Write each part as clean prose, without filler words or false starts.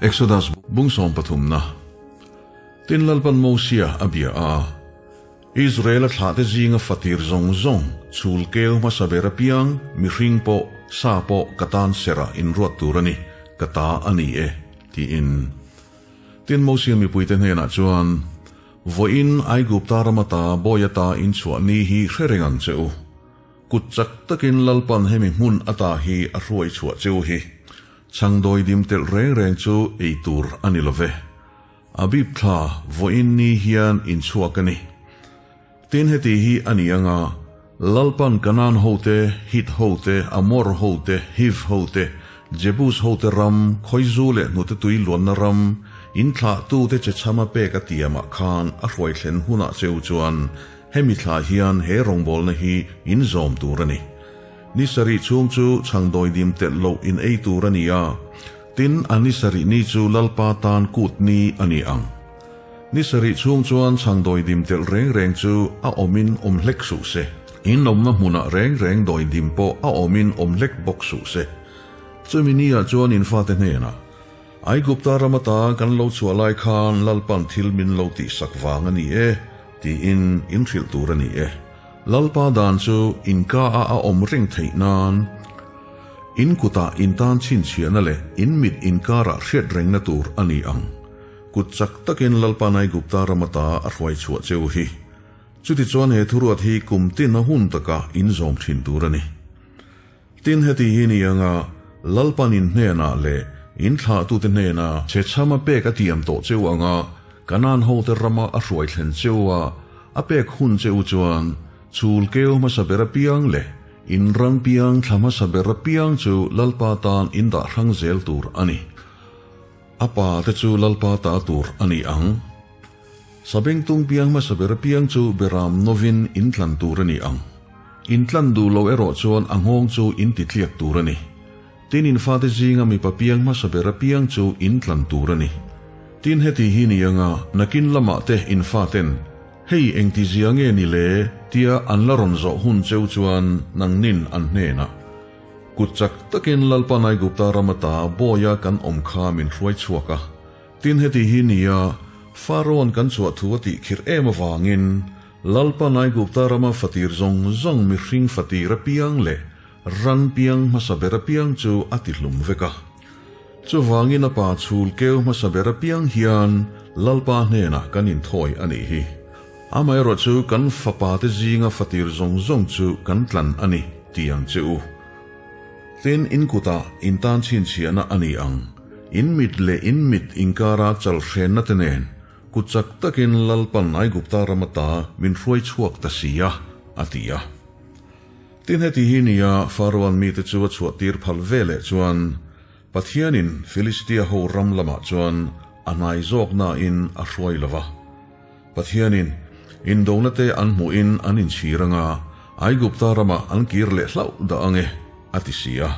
Exodus bung sawmpathumna. Tin Lalpan Mosia a bia a, Israela thlahte zinga fatir zawng zawng, chhul keu hmasa ber apiang, mihring pawh, sa pawh ka tan serah inruat tur a ni, ka ta a ni e, tiin. Tin Mosia mipuite hnenah chuan, Vawiin Aigupta rama ta bawi ata inchhuah ni hi hre reng ang che u. Kut chak takin Lalpan hemi hmun ata hi a hruai chhuah cheu hi. Chhang dawi dim telh reng reng chu ei tur a ni lo ve. Abib thla vawiin ni hian inchhuak a ni. Tin heti hi a ni anga, Lalpan Kanaan hote, Hit hote, Amor hote, Hiv hote, Jebus hote ram, Khawizu leh hnute tui luanna ram, in thlahtute che chhama pek a tiamah khan a hruai thlen hunah cheu chuan Hemi thla hian he rawngbawlna hi in zawm tur a ni. Ni sarih chhung chu chhang dawidim telh loh in ei tur a ni a, tin a ni sarih ni chu Lalpa tan kut ni a ni ang. Ni sarih chhung chuan chhang dawidim telh reng reng chu a awmin awm hlek suh se. In awmna hmunah reng reng dawidim pawh a awmin awm hlek bawk suh se. Chumi ni ah chuan in fate hnenah, Aigupta ram ata kan lo chhuah lai khan Lalpan thil min lo tihsak vang a ni e, tiin in hrilh tur a ni e. Lalpa dan chu in ka a a awm reng theih nan, in kutah in tan chhinchhiahna leh in mit inkarah hriat rengna tur a ni ang. Kut chak takin Lalpan Aigupta ram ata a hruai chhuah cheu hi. Chutichuan he thuruat hi kum tin a hun takah in zawm thin tur a ni. Tin, heti hi ni anga Lalpan in hnenah leh in thlahtute hnena che chhama pek a tiam tawh cheu anga Kanaan hote rama a hruai thlen cheu a, a pek hun che u chuan chhul keu hmasa ber apiang leh in ram piang thla hmasa ber apiang chu Lalpa tan in dah hrang zel tur a ni. A pa te chu Lalpa ta tur a ni ang. Sabengtung piang hmasa ber apiang chu beram novin in tlan tur a ni ang. In tlan duh lo erawh chuan a nghawng chu in ti tliak tur a ni. Tin in fate zinga mipa piang hmasa ber apiang chu in tlan tur a ni. Tin heti hi ni anga nakin lamah te in faten, Hei engti zia nge ni le? tia an la rawn zawh hun cheu chuan nangnin an hnenah, Kut chak takin Lalpa Naigupta ram ata bawia kan awm kha min hruai chhuak a. Tin heti hi nia, Pharaoh-an kan chhuah thu a tih khirh em avangin, Lalpa Naigupta rama fatir zawng zawng mihring fatir apiang leh ran piang hmasa ber apiang chu a ti hlum vek a. Chuvangin a pa chhul keu hmasa ber apiang hian Lalpa hnenah kan inthawi a nih hi. Amaherawhchu kan fapate zinga fatir zawng zawng chu kan tlan a ni, ti ang che u. Tin, in kutah in tan chhinchhiahna a ni ang. In mit leh in mit inkara chal hrenna te nen, kut chak takin Lalpan Aigupta ram ata min hruai chhuak ta si a, a ti a. Tin, heti hi nia Pharaoh-a'n mite chu a chhuahtir phal ve leh chuan, Pathianin Filistia ho ram lamah chuan a hnai zawk nain a hruai lo va. Pathianin indona te an hmuhin an inchhir anga Aigupta ramah an kir leh hlauh dah ang e, a ti si a.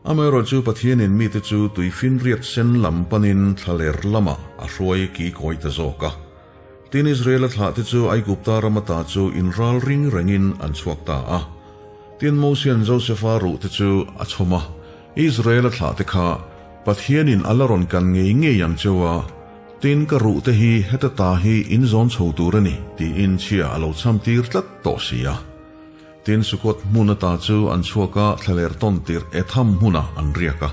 Amaherawh chu Pathianin mite chu tuifinriat sen lam panin thlaler lamah a hruai ki kawi ta zawk a. Tin Israela thlahte chu Aigupta ram ata chu inral ring rengin an chhuak ta a. Tin Mosian Josefa ruhte chu a chhawm a, Israela thlahte kha Pathianin a la rawn kan ngei ngei ang cheu a, Tin, ka ruhte hi heta ta hi in zawn chho tur a ni, tiin chhia a lo cham tir tlat tawh si a. Tin, Sukot hmun ata chu an chhuak a, thlaler tawn tirh Etham hmunah an riak a.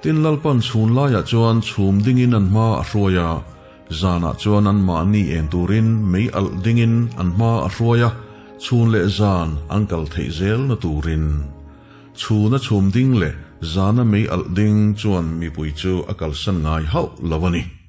Tin, Lalpan chhun laiah chuan chhum dingin an hma a hruai a, zanah chuan anmahni en turin mei alh dingin an hma a hruai a, chhun leh zan an kal theih zelna turin. Chhuna chhum ding leh zana mei alh ding chuan mipui chu a kalsan ngai hauh lo a ni.